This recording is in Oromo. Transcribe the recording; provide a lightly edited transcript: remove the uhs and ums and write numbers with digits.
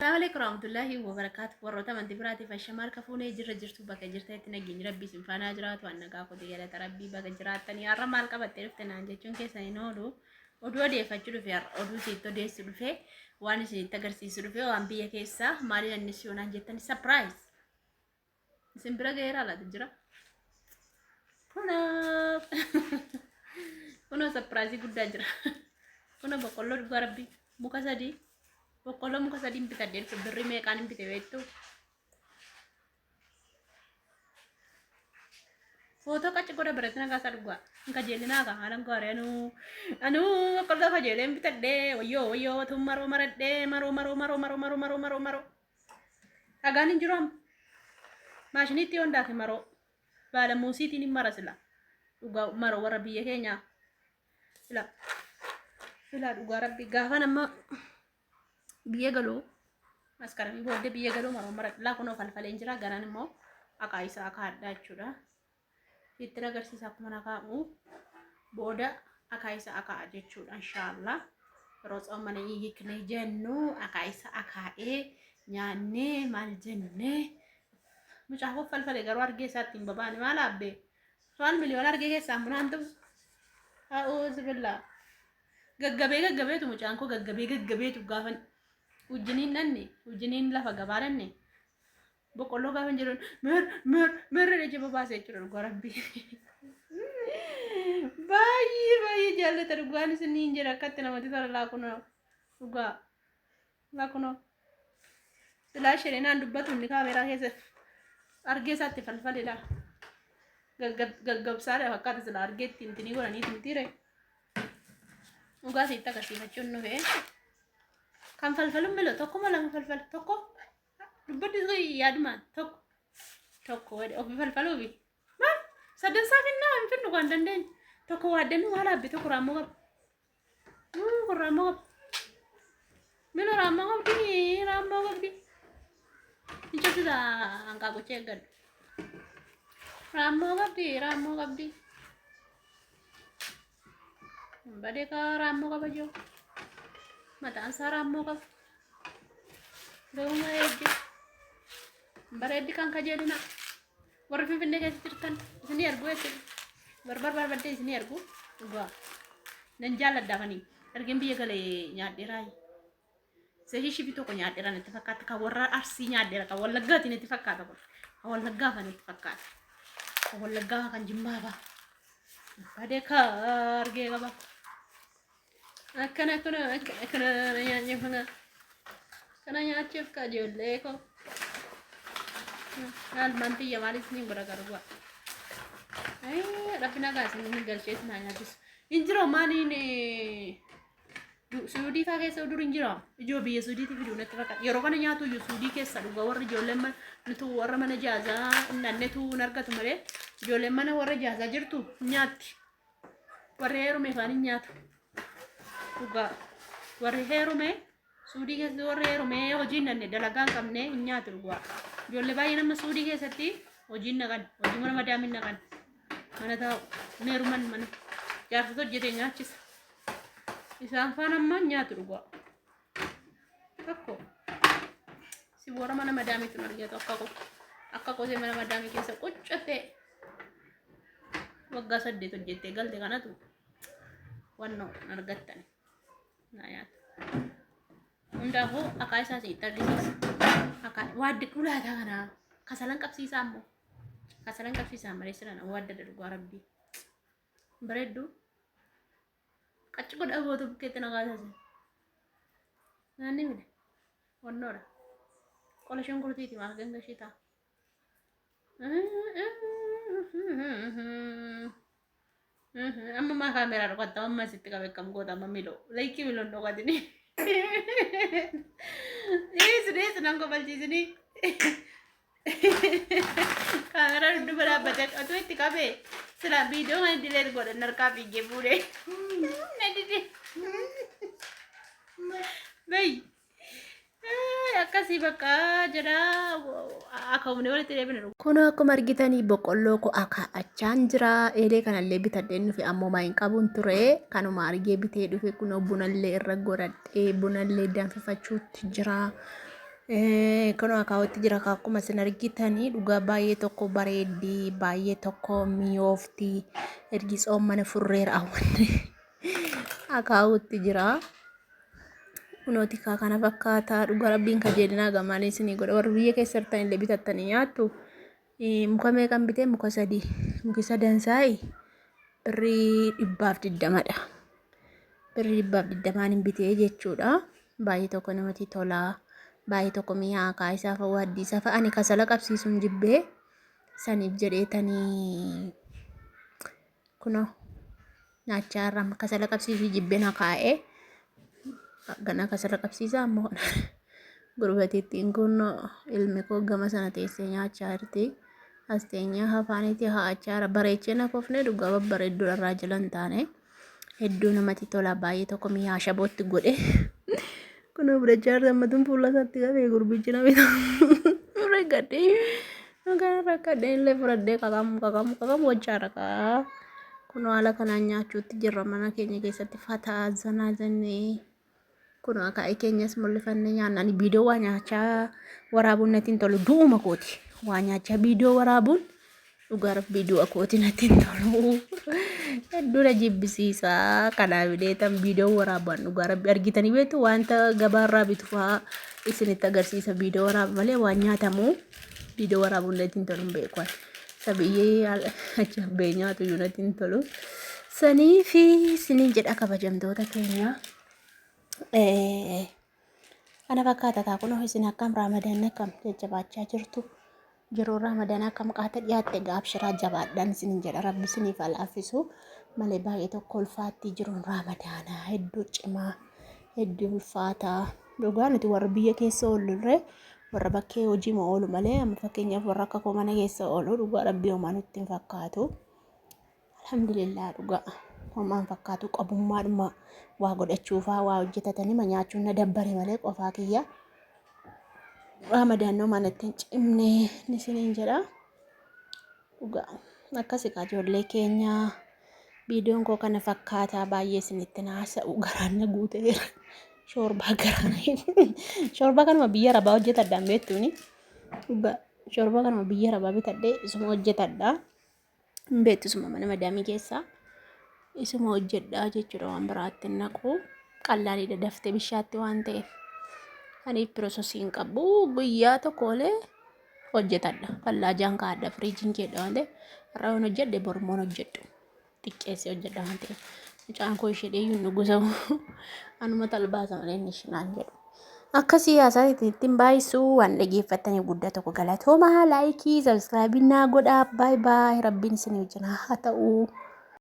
Assalamu alaikum warahmatullahi wabarakatuh. Warroota amantii biraatiif ashamaa harka fuunee jirra jirtu bakka jirtanitti nageenyi rabbii isin faanaa jiraatu waan nagaa kooti galata rabbii bakka jiraattanii har'a maal qabattee dhufte naan jechuun keessan hin oolu. Oduu odeeffachuu dhufe har'a oduu isinitti odeessu dhufe waan isinitti agarsiisu dhufe waan biyya keessaa maaliin annis yoo naan jettani surprise isin bira ga'eera laata jira. Kunoo kunoo surprise guddaa jira. Kunoo boqqolloo dhugaa rabbii muka sadii boqqolloo muka sadiin bitadhee dhufe birrii meeqaan hin bite beektu. Footoo qacci godha biratti nagaa isaa dhugaa. Hin kajeelinaa kaa haalan gaarii anuu anuu boqqolloo kajeeleen bitadhee wayyoo wayyoo tun maroo maradhee maroo maroo maroo maroo maroo maroo maroo maroo. Dhagaan hin jiru amma. Maashiniitti yoon daake maroo baala muusiitiin hin mara sila. Dhugaa maroo warra biyya keenyaa. Sila sila dhugaa rabbi gaafa nama biyya galuu maskaramii booddee biyya galuu maroo mara laa kunoo falfaleen jira garaan immoo aqaa isaa akaadhaa jechuudha. Ittiin agarsiisa akkuma nakaa'u booda akaa isa akaa'a jechuudha inshaallah. Yeroo tsoomana hiiknee jennu akaa isa akaa'ee nyaannee maal jennee mucaa koo falfale garuu argee isaatti hin babaane maal abbee waan miliyoona argee keessaa munaantu a'uuzu billaa Gaggabee gaggabeetu mucaan koo gaggabee gaggabeetu gaafa wajjiniin dhanne wajjiniin lafa gabaa dhanne boqqolloo gaafa hin jedhuun mir mir mir jedhee jaba baasee jechuudha dhugaa rabbii. Baay'ee baay'ee jaallata dhugaan isiniin jedha akkatti namatti tola laakunoo dhugaa laakunoo. Silaa isheen dubbatu inni kaameeraa keessa argee isaatti falfalidha. Gaggabsaadha fakkaata silaa argee ittiin tinii godhanii timtiire. Dhugaa sitti agarsiifachuun dhufe. Kan falfaluun milo tokkuma lama falfala tokko dubbaddi yaadumaan tokko tokko ofii falfaluufi. Maal sadansaa finnaa hin finnu kan dandeenyu tokko waaddannu maal abbi tokko raammoo qaba. Kun raammoo qaba. Milo raammoo qabdi raammoo qabdi. Hin cabsita hanqaaquchee eeggadhu. Raammoo qabdi raammoo qabdi. Badee kaa raammoo qaba jiru. Mataan isaa raammoo qaba. Garuu eegdi. Bareeddi kan kajeelina. Warri Finfinnee keessa jirtan isinii ergu jechuudha. Barbar barbaddee isinii ergu. Dhugaa. Nan jaalladha kanii. Ergeen biyya galee nyaadheeraa. Zayii shibii tokko nyaadheera natti fakkaata. Kan warra Arsii nyaadheera. Kan Wallaggaatiin natti fakkaata kun. Kan Wallaggaa fa natti fakkaata. Kan Wallaggaa fa kan Jimmaa fa. Badee ka argee qaba. Akkana akkana akkana akkana nyaachuu kana. Kana nyaachuuf ka ijoollee koo. Almaan tiyya maalis ni godha garuu. Rabbi nagaa isin galchee isin haa nyaachisu. Hin jiru maaliin Suudii faa keessa dur hin jira. Ijoo biyya Suudiitti fiduu natti fakkaata. Yeroo kana nyaatu iyyuu Suudii keessa dhugaa warri ijoolleen mana nutu warra mana jaazaa hin dhannetu hin argatu malee ijoolleen mana warra jaazaa jirtu hin nyaatti. Warri heerume afaan hin nyaatu. Dhugaa warri heerume Suudii keessatti warri heerume hojii hin dhanne dalagaa hin qabne hin nyaatu dhugaa. Ijoollee baay'een amma Suudii keessatti hojii hin naqan hojii mana madaamii hin naqan mana taa'u hin heeruman mana jaarsota hojjetee nyaachisa. Isaan faana ammaa nyaatu dhugaa. Tokko si warra mana madaamiitu hin argatu akka koo akka kosee mana madaamii keessa quccattee waggaa 8 hojjettee galte kanatu wannoo hin argattan naa nyaata. Hundaafuu akaa isaa sitti argisiisa. Akaa waaddi dhulaataa kanaa kasalan qabsiisaa ammoo kasalan qabsiisaa malee silan waadda dhugaa rabbii. Bareedduu. Qacci godhaa gootu bukkeetti na kaasase. Naanni mile. Wannoodha. Qola shunkurtiiti maal ganga ishii ta'a. Amma maa kaameeraa dhokatta amma sitti qabe akkam goota amma miloo. Laayikii miloon dhokatini. Dhiisi dhiisi nan kofalchiisini. Kaameraa dudduuba dhaabbatee otoo itti qabee silaa viidiyoo mana dileet godhan harkaa fiigee fuudhee. Na dide. Bayi. Akkasii bakka jedha akka humni walitti deebine. Kunoo akkuma argitanii boqqolloo koo akaa'achaan jira. Eelee kanallee bitadheen dhufe ammoo maa hin qabuun ture. Kanuma argee bitee dhufe kunoo bunallee irra godhadhee bunallee danfifachuutti jira. Kunoo akaawwatti jira akkuma isin argitanii dhugaa baay'ee tokko bareeddi baay'ee tokko mi'oofti ergi tsoommana furree raawwanne akaawwatti jira. Kunooti kaa kana fakkaata dhugaa rabbiin kajeelinaa gamaalee isinii godha warri biyya keessa jirtan illee bitattanii nyaattu. Muka meeqan bitee muka sadii muki sadansaayi birrii 120dha. Birrii 120n hin bitee jechuudha. Baay'ee tokko namatti tola. Baay'ee tokko mi'aa kaa isaa fa'a waaddii isaa fa'a ani kasala qabsiisuun jibbee saniif jedheetanii kunoo nyaachaa irraa kasala qabsiisuu jibbee na kaa'ee ganaa kasala qabsiisaa ammoo gurbatittiin kun ilmi koo gama sana teessee nyaachaa jirti. As teenyee afaanitti haa'achaa jira. Bareechee na kofne dhugaa babbareedduu irraa jala hin taane. Hedduu namatti tola baay'ee tokko mi'aa shabootti godhe. Kunoo fudhachaa jirti ammatuun fuula isaatti qabee gurbichi na bita. Rakkadhee kana rakkadhee illee fudhadhee qaqamu qaqamu qaqamu gochaa rakaa. Kunoo haala kanaan nyaachuutti jirra mana keenya keessatti fataa zanaa jennee. Kunoo akaa'ii keenyas mul'ifannee nyaanna. Ani viidiyoo waa nyaachaa waraabuun natti hin tolu. Du'uma kooti. Waa nyaachaa viidiyoo waraabuun dhugaa rabbii du'a kooti natti hin tolu. Hedduu na jibbisiisa. Kanaaf illee viidiyoo waraaban dhugaa rabbii argitanii beektu wanta gabaarraa bitu fa'aa isinitti agarsiisa viidiyoo waraaba malee waan nyaatamu viidiyoo waraabuun natti hin tolu hin beeku. Sabiyyee achi abbee nyaatu iyyuu natti hin tolu. Sanii fi isiniin jedha kabajamtoota keenya. Kana fakkaata kaa kunoo isin akkam raamadan akkam jajjabaachaa jirtu yeroo raamadan akkam qaata dhiyaatte gaabshiraa jabaadhaan isinin jedha rabbi isiniif haa laaffisu malee baay'ee tokko ulfaatti jiruun raamadaanaa hedduu cimaa hedduu ulfaataa dhugaa nuti warra biyya keessa oollurree warra bakkee hojii ma oolu malee amma fakkeenyaaf warra akka koo mana keessa oolu dhugaa rabbii homaa nutti hin fakkaatu. Alhamdulillah dhugaa homaan fakkaatu qabummaadhuma waa godhachuufaa waa hojjetatanii ma nyaachuun na dabbare malee qofaa kiyya. Ramadaan homaa natti hin cimne isiniin jedha. Dhugaa akkasi kaa ijoollee keenya viidiyoon koo kana fakkaataa baay'ee isinitti naasa'u garaan na guuteera. Shoorbaa garaan shoorbaa kanuma biyya arabaa hojjetadhaan beektuuni. Dhugaa shoorbaa kanuma biyya arabaa bitadhee isuma hojjetadha. Hin beektu isuma mana madaamii keessaa isuma hojjedhaa jechuudha waan biraatti hin naqu qallaaliidha daftee bishaatti waan ta'eef aniif pirososii hin qabu guyyaa tokko olee hojjetadha fallaajaan kaa'adha firiijiin keedha waan ta'eef har'a yoon hojjedhe bormoon hojjedhu xiqqeessee hojjedha waan ta'eef mucaan koo ishee dheeyyuun dhugusa anuma talbaasa malee inni ishinaan jedhu. Akkasii haasaa ittiin baay'isuu waan dhageeffattaniif guddaa tokko galatoomaa laayikii sabskraayibii naa godhaa baay baay rabbiin isin wajjin haa ta'u.